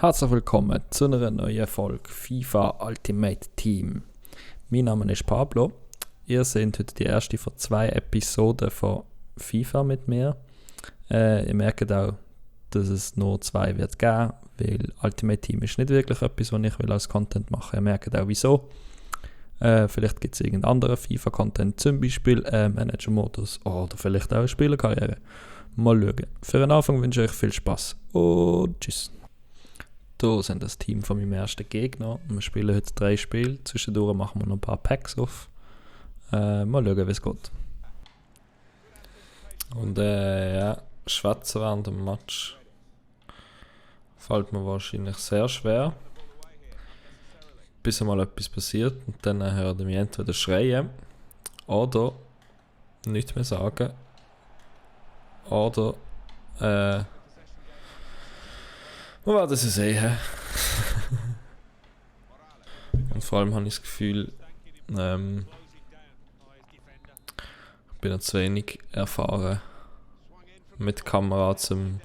Herzlich willkommen zu einer neuen Folge FIFA Ultimate Team. Mein Name ist Pablo. Ihr seht heute die erste von 2 Episoden von FIFA mit mir. Ihr merkt auch, dass es nur 2 wird geben, weil Ultimate Team ist nicht wirklich etwas, was ich als Content machen will. Ihr merkt auch wieso. Vielleicht gibt es irgendeinen anderen FIFA-Content, zum Beispiel Manager-Modus oder vielleicht auch eine Spielerkarriere. Mal schauen. Für den Anfang wünsche ich euch viel Spaß und tschüss. Hier sind das Team von meinem ersten Gegner. Wir spielen heute 3 Spiele. Zwischendurch machen wir noch ein paar Packs auf. Mal schauen, wie es geht. Und schwätzen während dem Match fällt mir wahrscheinlich sehr schwer. Bis einmal etwas passiert und dann hört ihr mich entweder schreien oder nichts mehr sagen. Oder wir werden es sehen. Und vor allem habe ich das Gefühl, ich bin noch zu wenig erfahren mit Kamera, um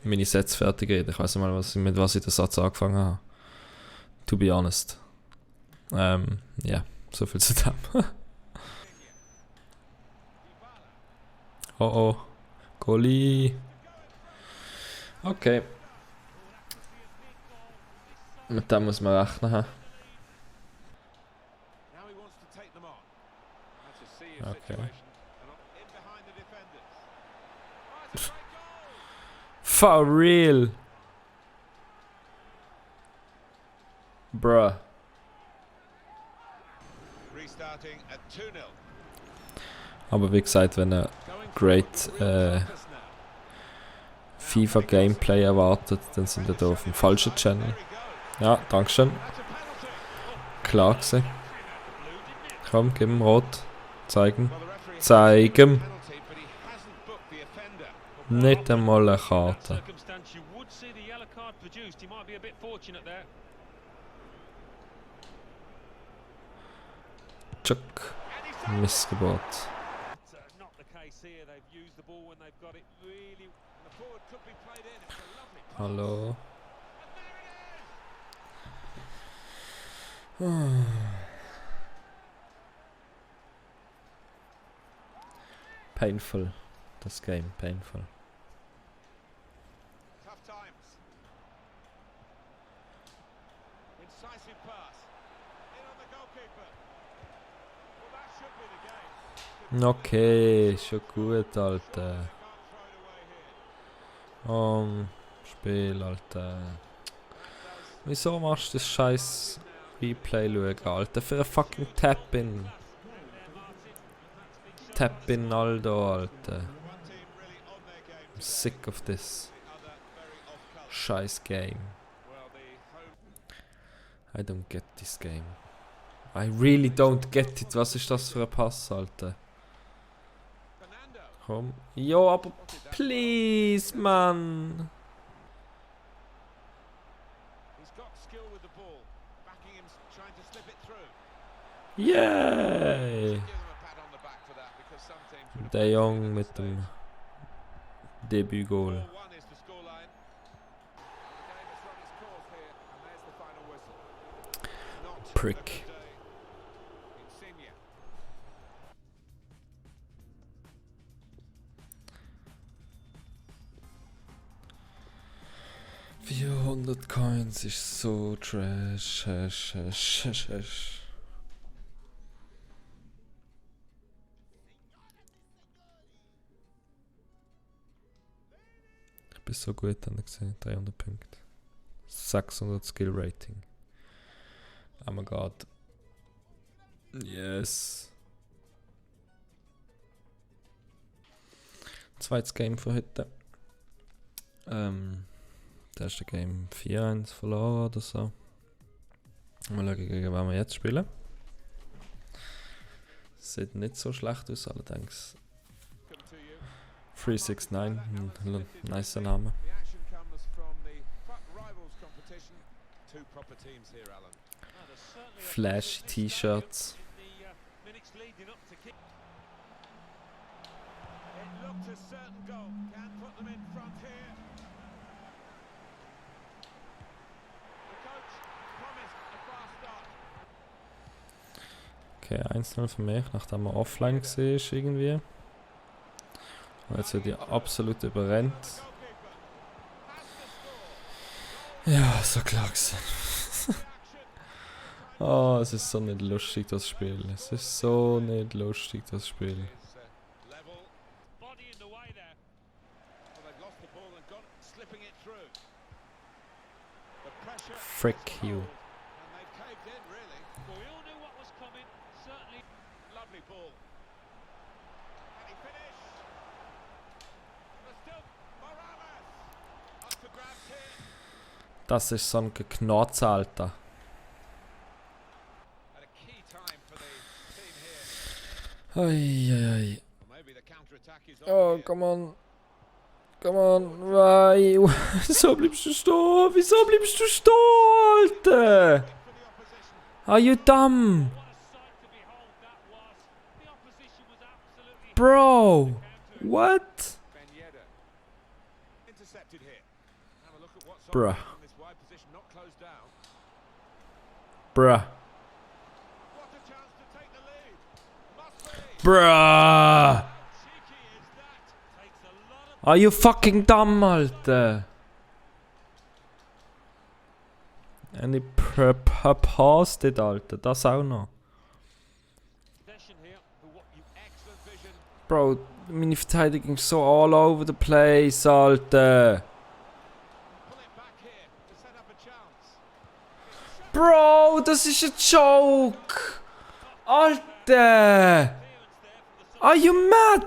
meine Sets fertig reden. Ich weiß nicht mal, mit was ich den Satz angefangen habe. To be honest. So viel zu dem. Oh, Goalie. Okay. Mit dem muss man rechnen. Okay. For real? Bruh. Aber wie gesagt, wenn ihr great FIFA Gameplay erwartet, dann sind wir hier auf dem falschen Channel. Ja, dankeschön. Klar gewesen. Komm, gib ihm Rot. Zeigen. Zeigen. Nicht einmal eine Karte. Tschuck. Missgebot. Hallo. Painful. Das Game, painful. Okay, schon gut, Alter. Spiel, Alter. Wieso machst du das scheiß Replay schauen, Alter? Für ein fucking Tap-In. Tap-In Aldo, Alter. I'm sick of this. Scheiß Game. I don't get this game. I really don't get it. Was ist das für ein Pass, Alter? Komm. Jo, aber please, Mann. Yay! Der Jong mit dem Debütgoal. Prick. $400 Coins ist so trash. Ich bin so gut, habe ich gesehen. 300 Punkte. 600 Skill Rating. Oh my god. Yes. Zweites Game für heute. Das erste Game 4-1 verloren oder so. Mal schauen, gegen wen wir jetzt spielen. Sieht nicht so schlecht aus, allerdings. 369, nice Name. Flashy T-Shirts. Okay, 1-0 für mich, nachdem er offline war irgendwie. Und jetzt wird er absolut überrennt. Ja, so klar gewesen. Oh, es ist so nicht lustig, das Spiel. Es ist so nicht lustig, das Spiel. Frick you. Das ist so ein Geknarz, Alter. Eieiei. Oh, come on. Come on. Why? Wieso bleibst du stehen? Wieso bleibst du stehen, Alter? Are you dumb? Bro. What? Bruh. Bruh. Bruh. Are you fucking dumb, Alter? And ich paused it, Alter. Das auch noch. Bro, meine Verteidigung ist so all over the place, Alter. Bro, das ist ein Joke. Alter. Are you mad?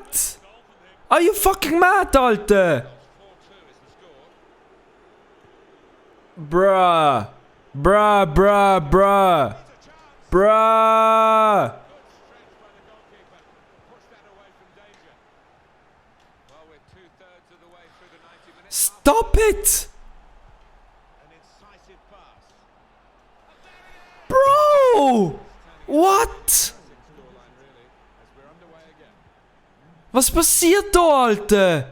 Are you fucking mad, Alter? Bruh. Bruh, bruh, bruh. Bruh. Stop it! Bro! What? Was passiert da, Alter?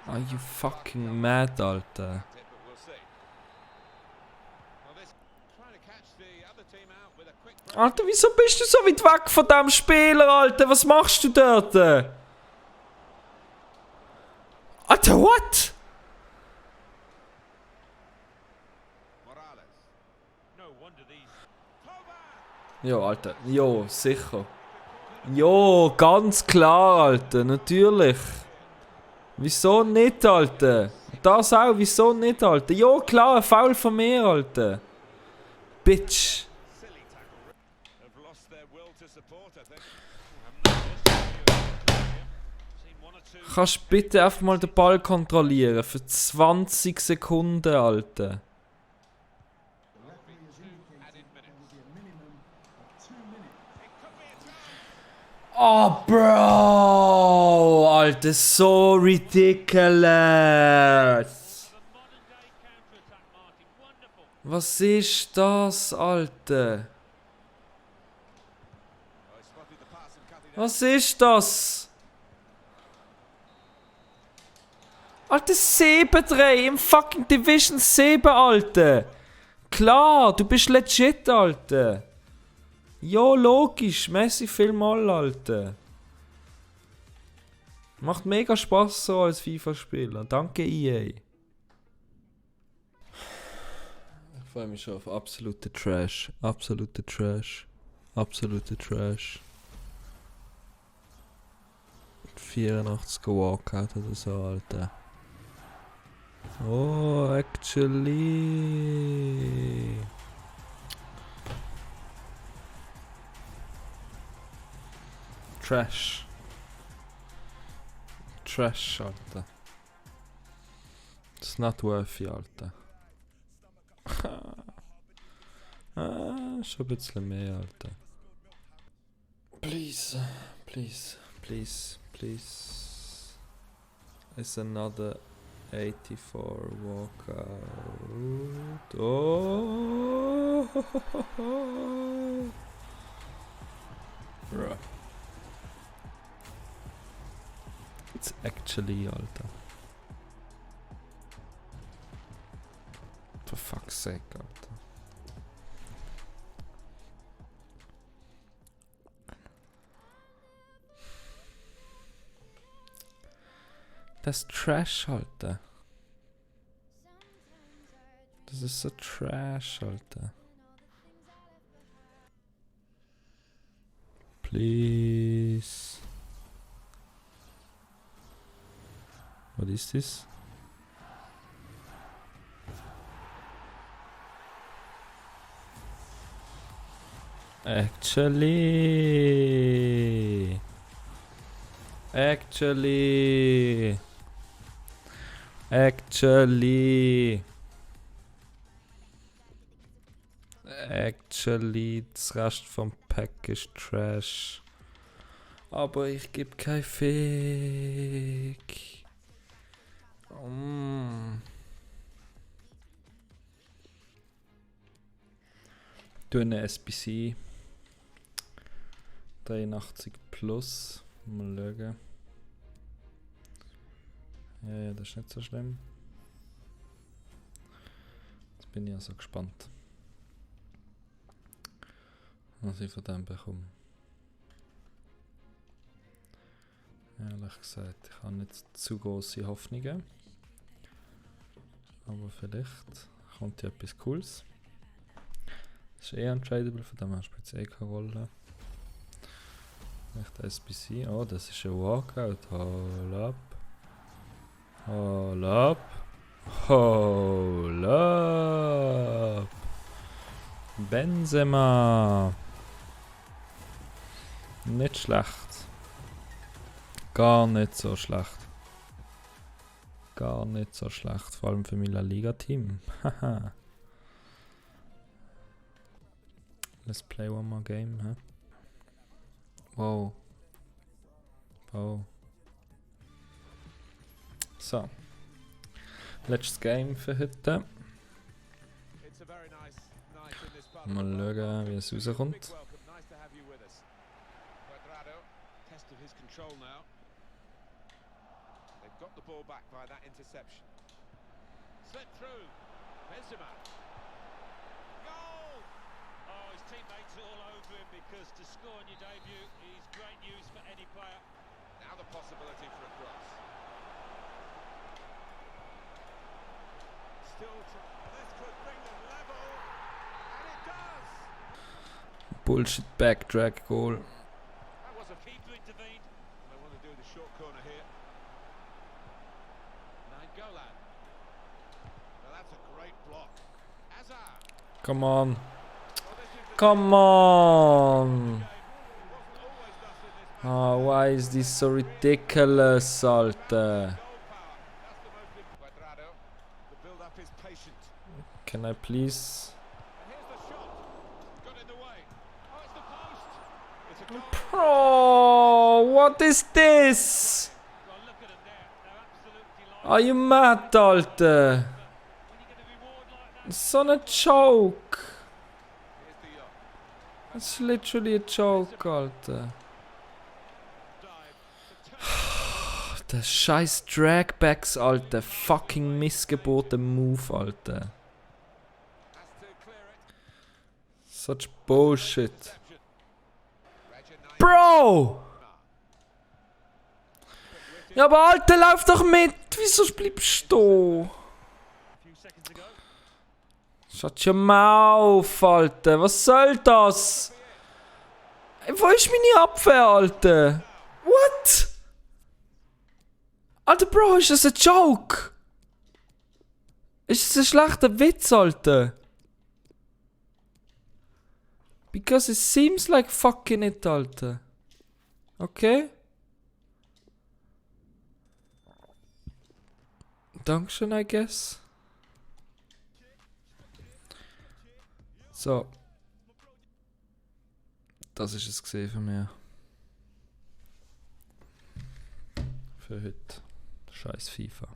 Are you fucking mad, Alter? Alter, wieso bist du so weit weg von dem Spieler, Alter? Was machst du dort? Alter, what? Jo, Alter. Jo, sicher. Jo, ganz klar, Alter. Natürlich. Wieso nicht, Alter? Das auch, wieso nicht, Alter? Jo, klar, ein Foul von mir, Alter. Bitch. Kannst du bitte einfach mal den Ball kontrollieren? Für 20 Sekunden, Alter. Oh, Bro! Alter, so ridiculous! Was ist das, Alter? Was ist das? Alter, 7-3 im fucking Division 7, Alter! Klar, du bist legit, Alter! Ja, logisch, Messi vielmal, Alter. Macht mega Spaß so als FIFA-Spieler. Danke, EA. Ich freue mich schon auf absolute Trash. Absolute Trash. Absolute Trash. 84 Walkout oder so, Alter. Oh, actually. Trash. Trash, Alter. It's not worthy, Alter. Schon ein bisschen mehr, Alter. Please, please, please, please. It's another 84 walkout. Oh! Bruh. It's actually, Alter. For fuck's sake, Alter. Das ist Trash, Alter. Das ist so Trash, Alter. Please. What is this? Actually. Actually, das Rest vom Pack ist Trash. Aber ich gebe kein Fick. Du eine SBC 83 plus. Mal schauen. Ja, das ist nicht so schlimm. Jetzt bin ich also gespannt, was ich von dem bekomme. Ehrlich gesagt, ich habe nicht zu große Hoffnungen. Aber vielleicht kommt ja etwas Cooles. Das ist untradable, von dem her spielt es keine Rolle. Echt SBC. Oh, das ist ein Walkout. Hold up. Hold up. Hold up. Benzema. Nicht schlecht. Gar nicht so schlecht. Gar nicht so schlecht. Vor allem für mein La Liga-Team. Haha. Let's play one more game, huh? Wow. Wow. So. Letztes Game für heute. Mal schauen, wie es rauskommt. Oh, his teammates are all over him because to score on your debut is great news for any player. Now the possibility for a cross. Still, this could bring them level, and it does. Bullshit backtrack goal. That was a keeper intervened. They want to do the short corner here. Nainggolan. Well, that's a great block. Hazard. Come on. Come on! Oh, why is this so ridiculous, Alter? Can I please? Bro, what is this? Are you mad, Alter? It's so a joke. It's literally a joke, Alter. Der scheiß Dragbacks, Alter. Fucking missgeboten Move, Alter. Such bullshit. Bro! Ja, aber Alter, lauf doch mit! Wieso bleibst du? Shut your mouth, Alter. Was soll das? Wo ist meine Abwehr, Alter? What? Alter, Bro, ist das ein Joke? Ist das ein schlechter Witz, Alter? Because it seems like fucking it, Alter. Okay? Dankeschön, I guess. So. Das ist es gesehen von mir. Für heute. Scheiß FIFA.